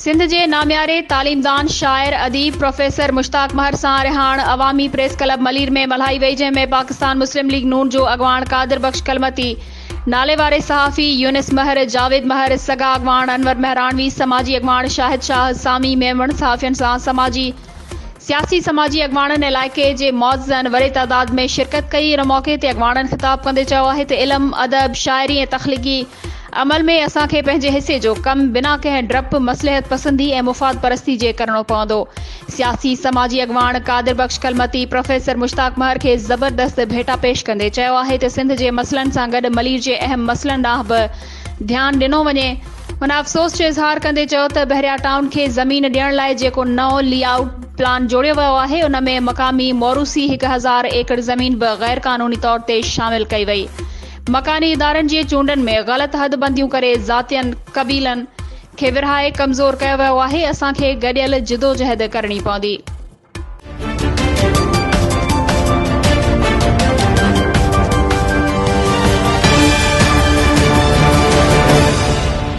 سنڌ جي نامياري تعليمدان، شاعر، اديب پروفيسر مشتاق مهر سان رهاڻ عوامي پريس ڪلب ملير ۾ ملهائي وئي جنهن ۾ پاڪستان مسلم ليگ نون جو اڳواڻ قادر بخش ڪلمتي، ناليواري صحافي يونس مهر، جاويد مهر، سگا اڳواڻ انور مهراڻوي، سماجي اڳواڻ شاهد شاهه، سامي ميمڻ، صحافين سان سماجي سياسي سماجي اڳواڻن علائقي جي معززن وڏي تعداد ۾ شرڪت ڪئي ان موقعي تي اڳواڻن خطاب ڪندي چيو آهي ته علم، ادب، شاعري ۽ تخليقي عمل ۾ اسان کي پنهنجي حصي جو ڪم بنا ڪنهن ڊپ، مصلحت پسندي ۽ مفاد پرستي جي ڪرڻو پوندو. سياسي سماجي اڳواڻ قادر بخش ڪلمتي پروفيسر مشتاق مهر کي زبردست ڀيٽا پيش ڪندي چيو آهي ته سنڌ جي مسئلن سان گڏ ملير جي اهم مسئلن ڏانهن به ڌيان ڏنو وڃي. هن افسوس جو اظهار ڪندي چيو ته بحريا ٽائون کي زمين ڏيڻ لاء جيڪو نئون لي آئوٽ پلان جوڙيو ويو آهي ان ۾ مقامي موروثي 1000 ايڪڙ زمين به غير قانوني طور تي شامل ڪئي وئي. مڪاني ادارن جي چونڊن ۾ غلط حد بنديون ڪري ذاتين، قبيلن کي ورهائي ڪمزور ڪيو ويو آهي، اسان کي گڏيل جدوجهد ڪرڻي پوندي.